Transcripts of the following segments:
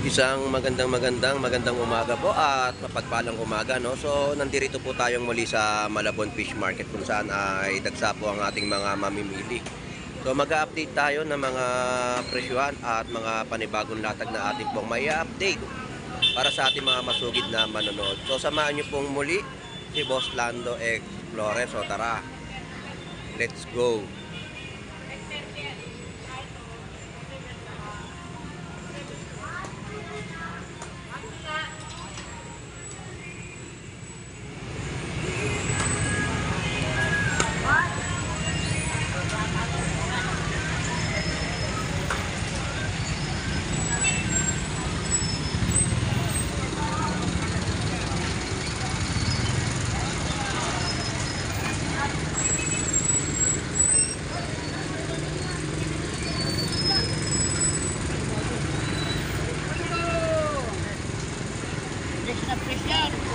Isang magandang umaga po at mapagpalang umaga, no. So nandito po tayong muli sa Malabon Fish Market kung saan ay dagsa po ang ating mga mamimili. So mag-update tayo ng mga presyuhan at mga panibagong latag na ating pong may update para sa ating mga masugid na manonood. So samahan niyo pong muli si Boss Lando Explores. So tara, let's go.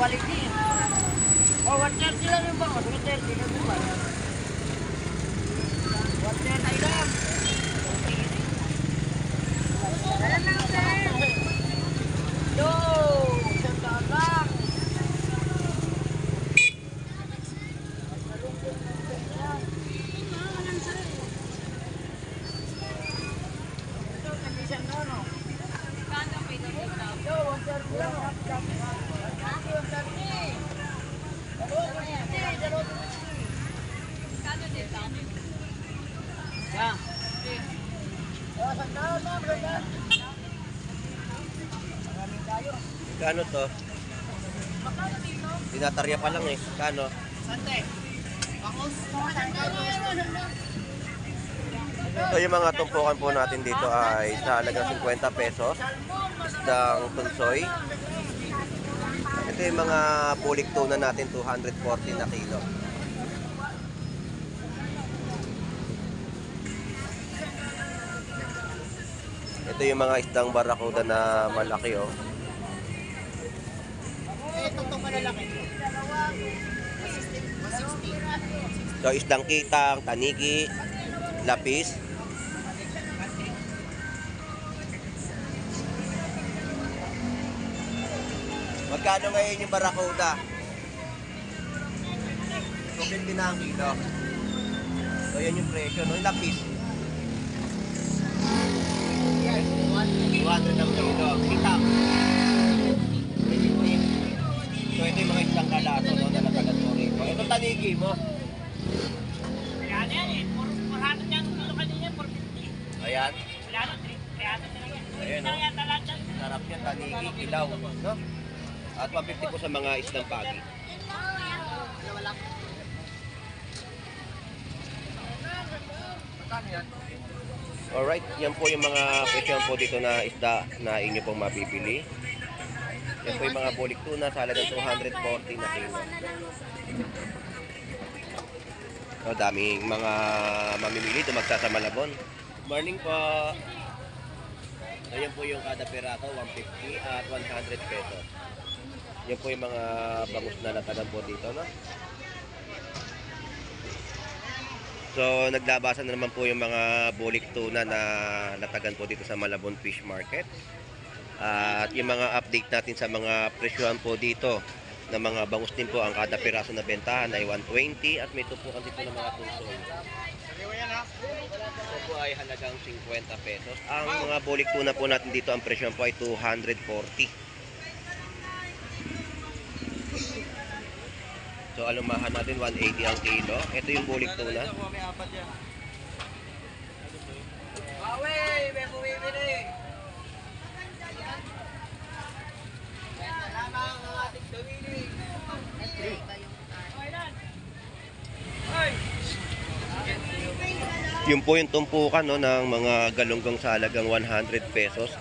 Quality. Oh, 130 lang yung bang? 130 lang yung bang? 130 lang. Alam na sir. Yo! Sandaan lang. Kano to? Tinatarya pa lang eh. Kano? Sante. Bakos. So yung mga tumpukan po natin dito ay sa halagang 50 pesos. Isdang tunsoy. Ito yung mga bulik tuna natin, 240 na kilo. Ito yung mga isdang barakuda na malaki, oh. Itong malalaki. So isdang kitang, tanigi, lapis. Magkano ngayon yung barakuda? 250 na ang kilo. So yan yung presyo, no? Yung lapis 200 ang kilo. Kitang. So ito yung mga isang kalato, no, na natagal mo rito. Ito tanigi mo. Ayan yan eh. 400 yung kilo kanina, 450. Ayan. Wala na, 300 na lang yan. Ayan, no? Sarap yan, tanigi, kilaw, no? At 150 po sa mga isdang pagi. Alright, yan po yung mga presyon po dito na isda na inyo pong mabibili. Yan po yung mga bulik tuna sa halagang 240 na kilo. So, daming mga mamimili dumagsa sa Malabon. Morning po. Ayan po yung kada peraso, 150 at 100 pesos. Yan po yung mga bangus na latagan po dito, no? So, naglabasan na naman po yung mga bulik tuna na latagan po dito sa Malabon Fish Market. At yung mga update natin sa mga presyohan po dito na mga bangus din po, ang kada piraso na bentahan ay 120 at may tupukan dito ng mga tunsoy. Ito po ay halagang 50 pesos. Ang mga bulik tuna po natin dito, ang presyohan po ay 240. So alumahan natin 180 ang kilo. Ito yung bulik tuna. Bawi, may bumibili. Yun po yung tumpukan, no, ng mga galunggong sa halagang 100 pesos.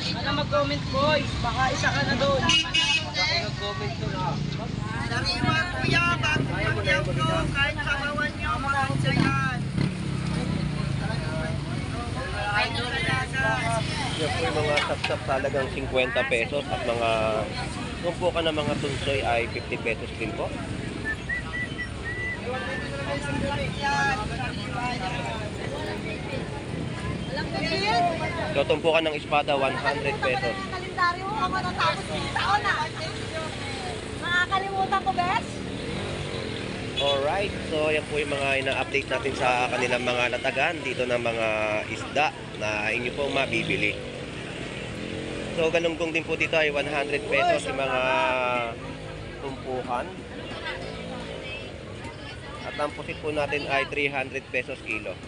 Ano mag-comment boys? Baka isa ka na doon. Baka mag-comment doon ha. Sariwan kuya, bago pagyaw ko, kahit sabawan nyo, makakita yan. Yan po yung mga sapsap sa halagang 50 pesos at mga tumpukan ng mga tunsoy ay 50 pesos din po. Walang So, tumpukan ng espada, 100 pesos. Kalendaryo ako natapos ng taon na. Makakalimutan ko, bes? Alright, so yan po yung mga ina-update natin sa kanilang mga latagan dito ng mga isda na inyo pong mabibili. So galunggong din po dito ay 100 pesos yung mga tumpukan. At ang pusit po natin ay 300 pesos kilo.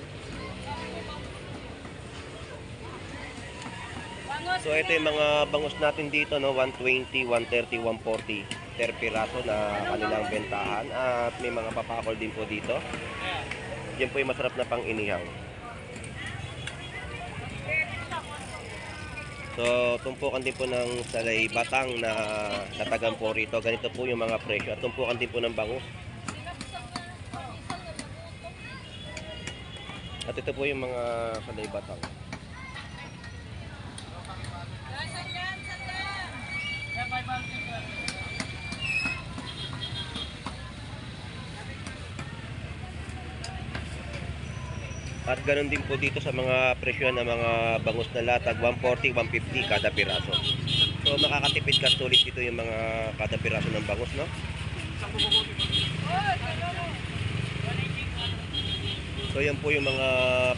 So ito yung mga bangus natin dito, no, 120, 130, 140 per piraso na kanilang bentahan. At may mga papakol din po dito. Yan po yung masarap na pang inihaw. So tumpukan din po ng salay batang na latagan po rito. Ganito po yung mga presyo. At tumpukan din po ng bangus. At ito po yung mga salay batang. At ganun din po dito sa mga presyo ng mga bangus na latag, 140, 150 kada piraso. So makakatipid ka sulit dito yung mga kada piraso ng bangus, no? So yan po yung mga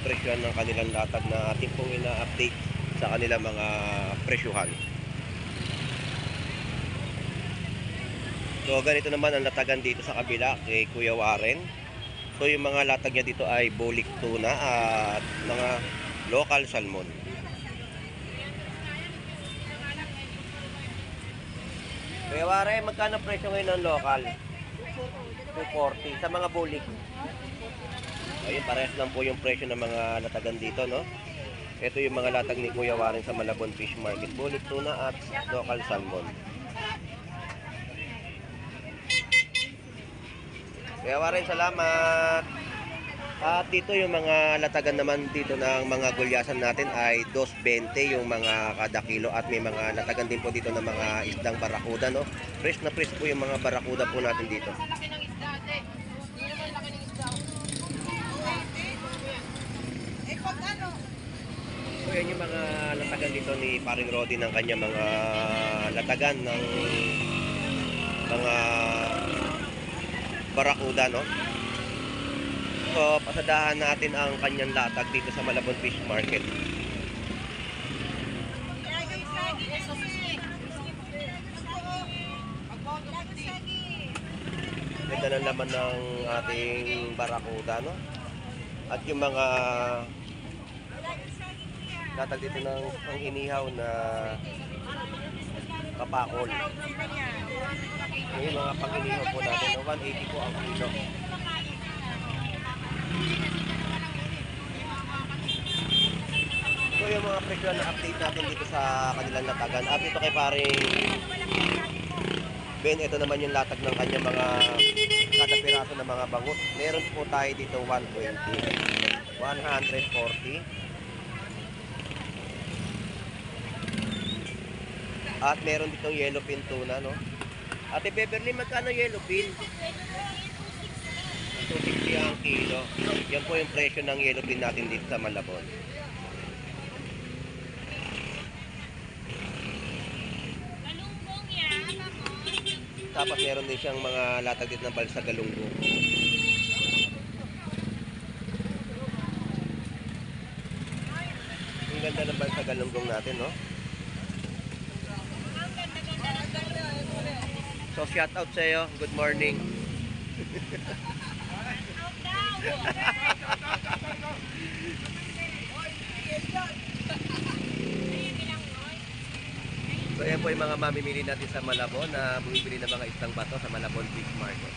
presyo ng kanilang latag na ating pong ina-update sa kanilang mga presyuhan. So ganito naman ang latagan dito sa kabila kay Kuya Warren. So yung mga latag niya dito ay bulik tuna at mga local salmon. Kuya Warren, magkano presyo ngayon ng local? 240 sa mga bulik. Ayun, parehas lang po yung presyo ng mga latagan dito, no? Ito yung mga latag ni Kuya Warren sa Malabon Fish Market. Bulik tuna at local salmon. Kaya Warren, salamat. At dito yung mga latagan naman dito ng mga gulyasan natin ay 2.20 yung mga kada kilo. At may mga latagan din po dito ng mga isdang barakuda, no? Fresh na fresh po yung mga barakuda po natin dito. Laki ng isda, ate. Hindi naman laki ng isda. Eh, pag ano? So yan yung mga latagan dito ni Paring Rodi ng kanya mga latagan ng mga barakuda, no? So pasadahan natin ang kanyang latag dito sa Malabon Fish Market. Ganda ng laman ng ating barakuda, no? At yung mga latag dito ng ang inihaw na kapakol. Yung mga pang-inihaw po natin, no? 180 po ang kilo. So yung mga presyo na update natin dito sa kanilang latagan. At ito kay paring Ben, ito naman yung latag ng kanya mga kada piraso ng mga bangus. Meron po tayo dito 120, 140. At meron ditong yellowfin tuna, no? Ate Beverly, magkano yellowfin? 260 ang kilo. Yan po yung presyo ng yellowfin natin dito sa Malabon. Tapos meron din siyang mga latag dito ng balsa galunggong. Ang ganda ng balsa galunggong natin, no? So shout out sa iyo. Good morning. So yan po yung mga mamimili natin sa Malabon na bumibili ng mga isdang bato sa Malabon Fish Market.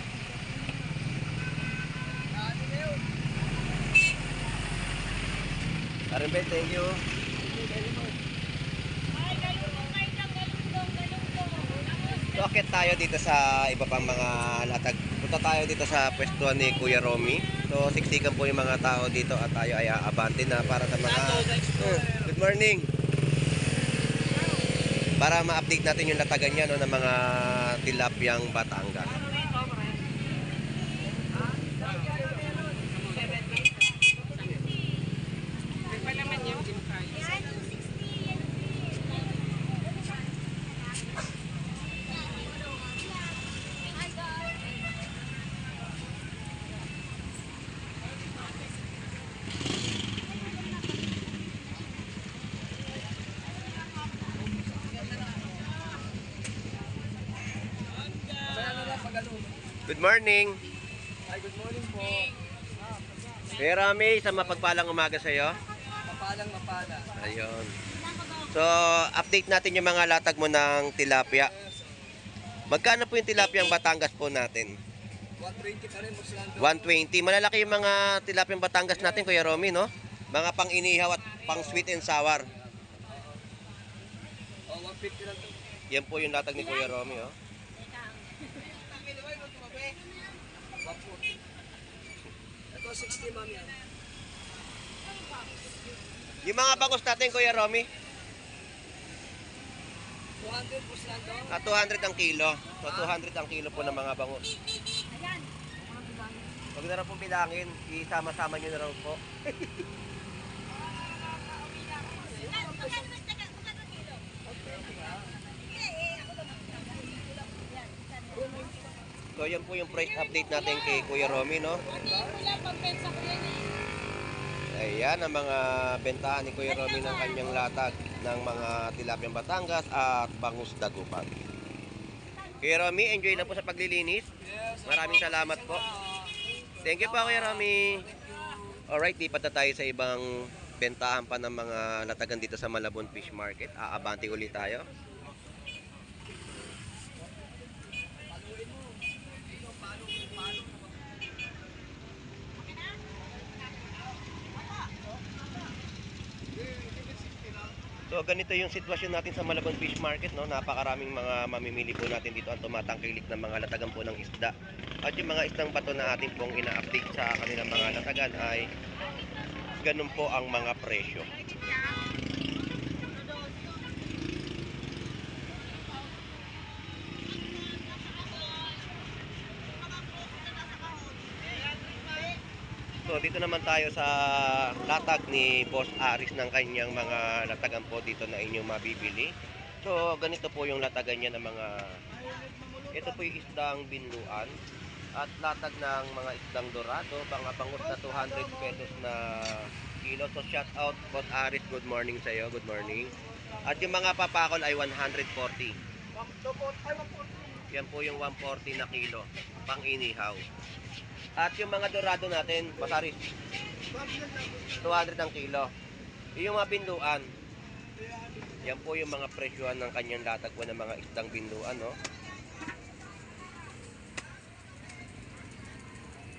Arimbe, thank you. So akit tayo dito sa iba pang mga latag. Punta tayo dito sa pwestuhan ni Kuya Romy. So siksikan po yung mga tao dito at tayo ay aabante na para sa mga good morning. Para ma-update natin yung latagan niya, no, ng mga tilapyang Batangas. Good morning. Ay, good morning po. Kuya Romy, sa mapagpalang umaga sa'yo. Mapala. Ayun. So, update natin yung mga latag mo ng tilapia. Magkano po yung tilapia ang Batangas po natin? 120 pa rin, Boss Lando. 120. Malalaki yung mga tilapia ng Batangas natin, Kuya Romy, no? Mga pang inihaw at pang sweet and sour. Oh, 150 lang to. Yan po yung latag ni Kuya Romy, oh. 140. Ito, 60 ma'am yan. Yung mga bangus natin, Kuya Romy, 200, Boss Lando. 200 ang kilo. So, 200 ang kilo po ng mga bangus. Huwag na raw pong bilangin. Isama-sama nyo na raw po. So, yan po yung price update natin kay Kuya Romy, no? Ayan ang mga bentahan ni Kuya Romy ng kanyang latag ng mga tilapiyang Batangas at bangus dagupan. Kuya Romy, enjoy lang po sa paglilinis. Maraming salamat po. Thank you po, Kuya Romy. Alright, lipat na tayo sa ibang bentahan pa ng mga latagan dito sa Malabon Fish Market. Aabante ulit tayo. So ganito yung sitwasyon natin sa Malabon Fish Market, no? Napakaraming mga mamimili po natin dito ang tumatangkilik ng mga latagan po ng isda. At yung mga isdang bato na atin pong ina-update sa kanilang mga latagan ay ganun po ang mga presyo. So dito naman tayo sa latag ni Boss Aris ng kanyang mga latagan po dito na inyong mabibili. So ganito po yung latagan niya ng mga, ito po yung isdang binluan at latag ng mga isdang dorado, mga bangus na 200 pesos na kilo. So shout out Boss Aris, good morning sa iyo, good morning. At yung mga papakol ay 140. Yan po yung 140 na kilo, pang inihaw. At yung mga dorado natin, Basaris, 200 ang kilo. Yung mga binduan, yan po yung mga presyuhan ng kanyang latag po ng mga isdang binduan, no?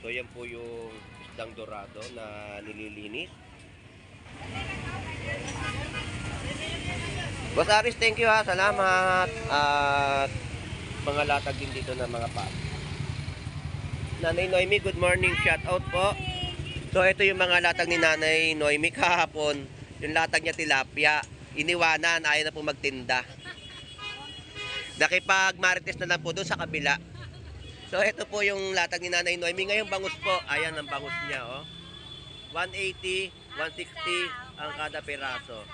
So yan po yung isdang dorado na nililinis. Boss Aris, thank you ha, salamat. At mga latag din dito ng mga pa. Nanay Noemi, good morning, shout out po. So ito yung mga latag ni Nanay Noemi kahapon. Yung latag niya tilapia, iniwanan, ayaw na po magtinda. Nakipag-marites na lang po doon sa kabila. So ito po yung latag ni Nanay Noemi. Ngayon bangus po, ayan ang bangus niya, oh. 180, 160 ang kada peraso.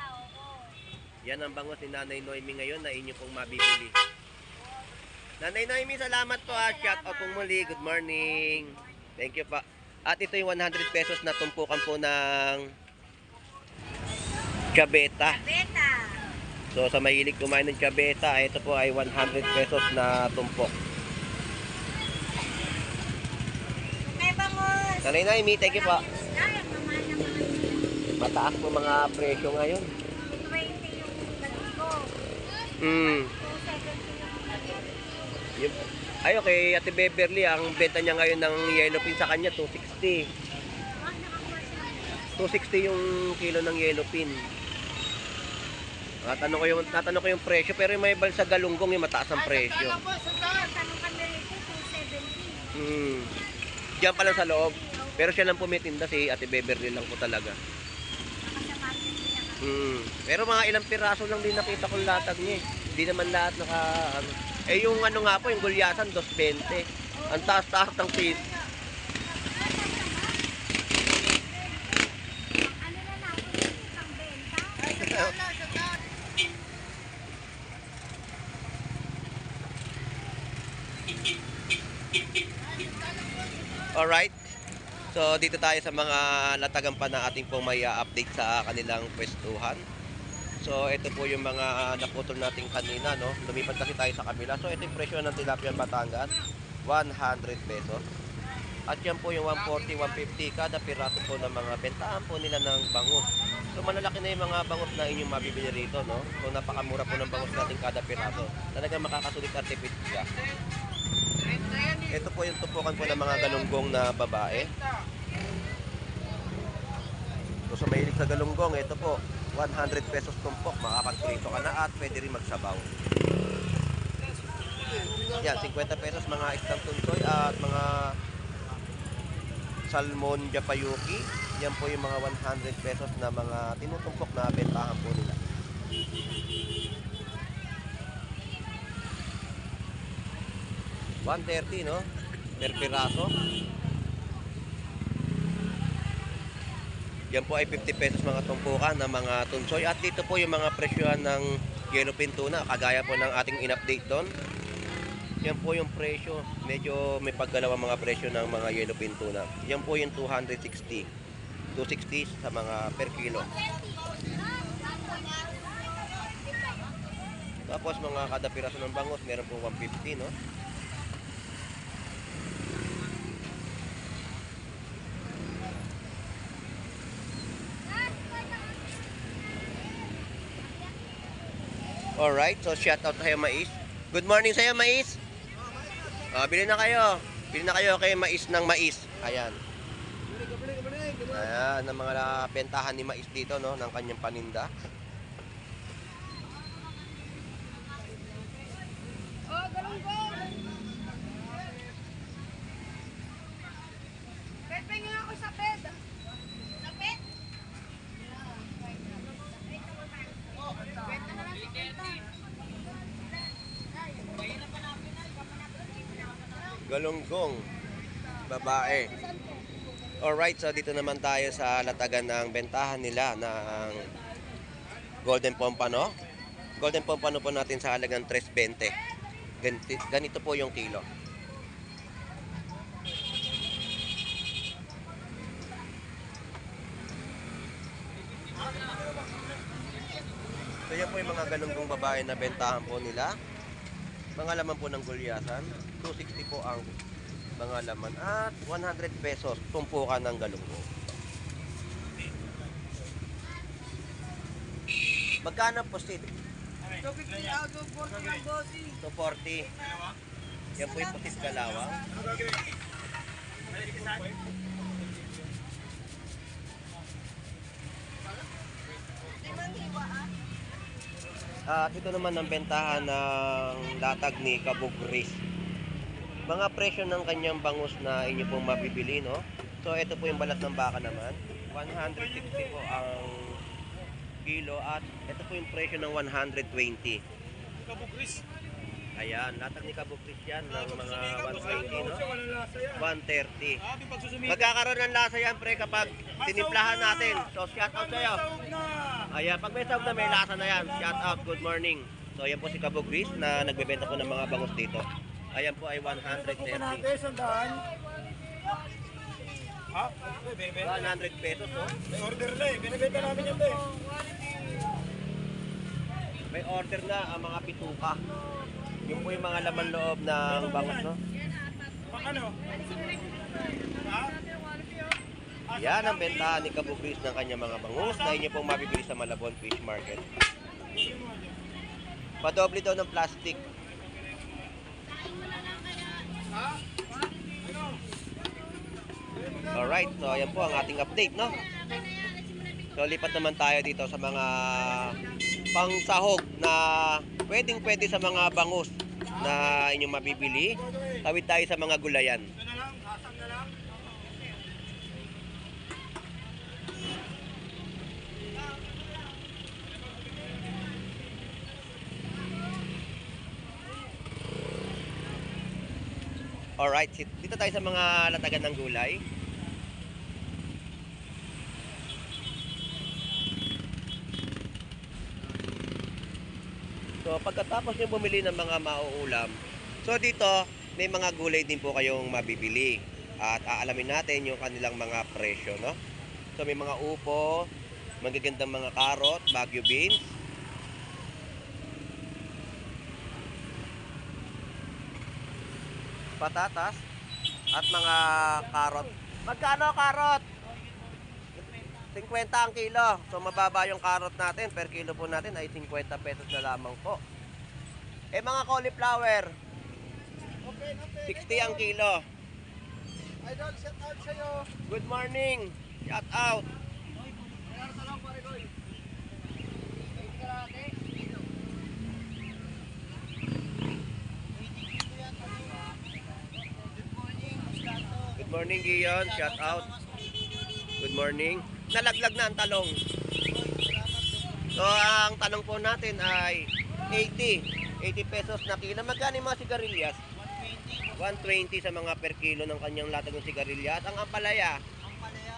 Yan ang bangus ni Nanay Noemi ngayon na inyo pong mabibili. Nanay Noemi, salamat po ha. Shout out po muli. Good morning. Thank you pa. At ito yung 100 pesos na tumpukan po ng chabeta. So sa mahilig kumain ng chabeta, ito po ay 100 pesos na tumpok. Nanay Noemi, thank you po. Mataas po mga presyo ngayon. 20 yung dalag ko. Hmm. 270 yung Ay, okay, Ate Beverly, ang benta niya ngayon ng yellowfin sa kanya, 260. 260 yung kilo ng yellowfin. Tatanong ko yung presyo, pero yung may balsa galunggong yung mataas ang presyo. tanong kami rito, 270. Diyan pa lang sa loob. Pero siya lang pumitinda, si Ate Beverly lang po talaga. Pero mga ilang piraso lang din nakita kong latag niya eh. Hindi naman lahat naka ano. Eh yung ano nga po, yung gulyasan 220. Ang taas-taas ng feet. Ano na natin isang benta? Alright. So dito tayo sa mga latagan pa na ating pong may update sa kanilang pwestuhan. So ito po yung mga naputol natin kanina, no? Lumipat kasi tayo sa kabila. So ito yung presyo ng tilapia Batangas. 100 pesos. At yan po yung 140, 150 kada piraso po ng mga bentahan po nila ng bangus. So malalaki na yung mga bangus na inyong mabibili rito, no? So napakamura po ng bangus natin kada piraso. Talagang makakasulit at tipid ka. Ito po yung tupukan po ng mga galunggong na babae. So sa mahilig sa galunggong, ito po, 100 pesos tumpok. Makakapagprito ka na at pwede rin magsabaw. Yan, 50 pesos mga isang tunsoy at mga salmon japayuki. Yan po yung mga 100 pesos na mga tinutumpok na bentahan po nila. $130, no? Per piraso. Yan po ay 50 pesos mga tumpukan ng mga tunsoy. At dito po yung mga presyohan ng yellowfin tuna. Kagaya po ng ating in-update doon. Yan po yung presyo. Medyo may paggalaw ang mga presyo ng mga yellowfin tuna. Yan po yung 260. 260 sa mga per kilo. Tapos mga kada piraso ng bangus, meron po 150, no? Alright, so shout out tayo Mais. Good morning sa'yo Mais. Bili na kayo. Bili na kayo kay Mais ng mais. Ayan. Ayan, ang mga bentahan ni Mais dito, no, ng kanyang paninda. Oh, galunggong! Pepengin ako sa bed. Sa bed? Galunggong babae. Alright, so dito naman tayo sa latagan ng bentahan nila ng Golden Pompano. Golden Pompano po natin sa halagang 3.20. Ganito po yung kilo. So yan po yung mga galunggong babae na bentahan po nila. Mga laman po ng gulyasan. 260 po ang mga laman. At 100 pesos tumpukan ng galunggong. Magkano po sit? 250 out of 40 ng bossing. 240. Yan po yung pusit kalawang. At ito naman ang bentahan ng latag ni Kabugris. Mga presyo ng kanyang bangus na inyo pong mabibili, no? So ito po yung balat ng baka naman. 160 po ang kilo at ito po yung presyo ng 120. Kabugris. Ayan, latag ni Kabugris yan ng mga 120, no? 130. Pagsusumili. Magkakaroon ng lasa yan, pre, kapag tinimplahan natin. So shout out sa'yo. Ayan, pag may sahog na may lasa na yan. Shout out, good morning. So ayan po si Kabugris na nagbebenta po ng mga bangus dito. Ayan po ay 130. Sandaan. Ha? Binibenta. 100 pesos, no? May order na eh. Binibenta namin yan eh. May order na ang mga pituka. Yung po yung mga laman loob ng bangus, no? Pang ano? Ha? Yan ang bentahan ni Kabugris ng kanyang mga bangus na inyo pong mabibili sa Malabon Fish Market. Padoble daw ng plastic. Alright, so ayan po ang ating update, no? So lipat naman tayo dito sa mga pangsahog na pwedeng-pwede sa mga bangus na inyong mabibili. Tawid tayo sa mga gulayan. Ito na lang. Asang na lang. Alright, dito tayo sa mga latagan ng gulay. So pagkatapos nyo bumili ng mga mauulam, so dito may mga gulay din po kayong mabibili. At aalamin natin yung kanilang mga presyo, no? So may mga upo, magagandang mga karot, Baguio beans. patatas, at mga karot. Magkano karot? 50 ang kilo. So mababa yung karot natin. Per kilo po natin ay 50 pesos na lamang po. Eh mga cauliflower, 60 ang kilo. Idol, shout out sa'yo. Good morning. Shout out. Good morning, Gion. Shout out. Good morning. Nalaglag na ang talong. So, ang tanong po natin ay 80 pesos na kilo. Magkano yung mga sigarilyas? 120 sa mga per kilo ng kanyang latag ng sigarilyas. Ang ampalaya? Ang palaya,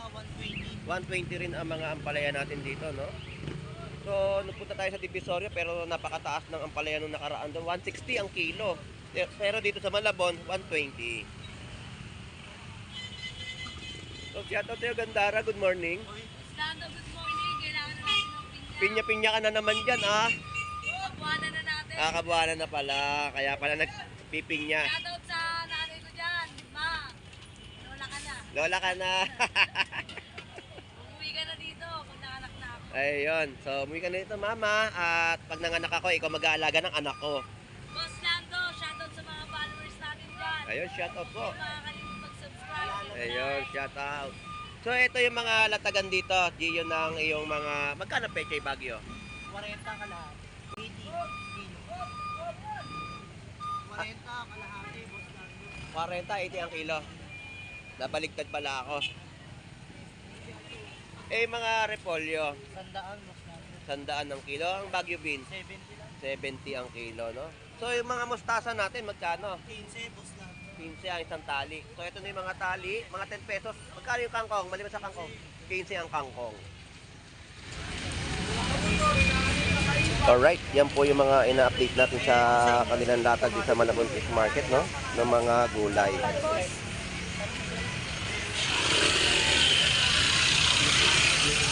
120 120. rin ang mga ampalaya natin dito, no? So, napunta tayo sa Divisoria pero napakataas ng ampalaya nung nakaraan doon. 160 ang kilo. Pero dito sa Malabon, 120. So, shout out sa'yo, Gandara. Good morning. Lando, good morning. Kailangan na natin ng pinya. Pinya-pinya ka na naman dyan, ah. Kabuhanan na natin. Kabuhanan na pala. Kaya pala nagpipinya. Shoutout sa nanay ko dyan. Ma, lola ka na. Lola ka na. Umuwi ka na dito kung nanganak na ako. Ayun. So, umuwi ka na dito, mama. At pag nanganak ako, ikaw mag-aalaga ng anak ko. Boss Lando, shoutout sa mga followers natin dyan. Ayun, shout out po. Huwag makakalimut mag-subscribe. Ayun, shout out. So, ito yung mga latagan dito. Gio ng iyong mga... Magkano pechay Baguio? 40 ka lahat. 80 kilo. 40 kalahati, boss Lando. 40, 80 ang kilo. Nabaligtad pala ako. Eh, mga repolyo. 100, boss Lando. 100 ang kilo. Ang Baguio beans, 70 lang. 70 ang kilo, no? So, yung mga mustasa natin, magkano? 15, boss Lando. 15 ang isang tali. So, ito na yung mga tali. Mga 10 pesos. Magkano yung kangkong? Maliban sa kangkong. 15 ang kangkong. Alright, yan po yung mga ina-update natin sa kanilang latag sa Malabon Fish Market, no? Ng mga gulay.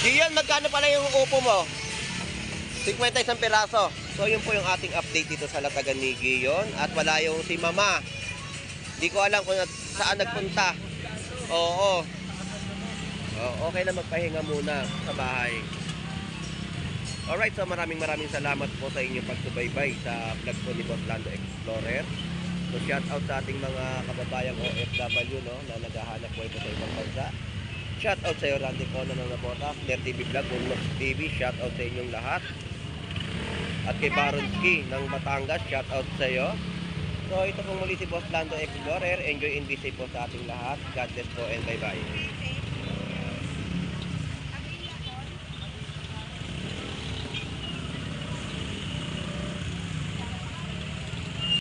Diyan, magkano pala yung upo mo? 50 isang piraso. So, yun po yung ating update dito sa latagan ni Gion. At wala yung si Mama. Di ko alam kung saan nagpunta. Oo. Okay na magpahinga muna sa bahay. Alright, so maraming salamat po sa inyong pagsubaybay sa vlog po ni Boss Lando Explorer. So shout out sa ating mga kababayang OFW, no, na naghahanap po ito sa ibang bansa. Shout out sa iyo, Randy Cono ng Nabota, Flair TV Vlog, Unlox TV, shout out sa inyong lahat. At kay Baronski ng Batangas, shout out sa iyo. So ito pong muli si Boss Lando Explorer. Enjoy and be safe po sa ating lahat. God bless po and bye bye.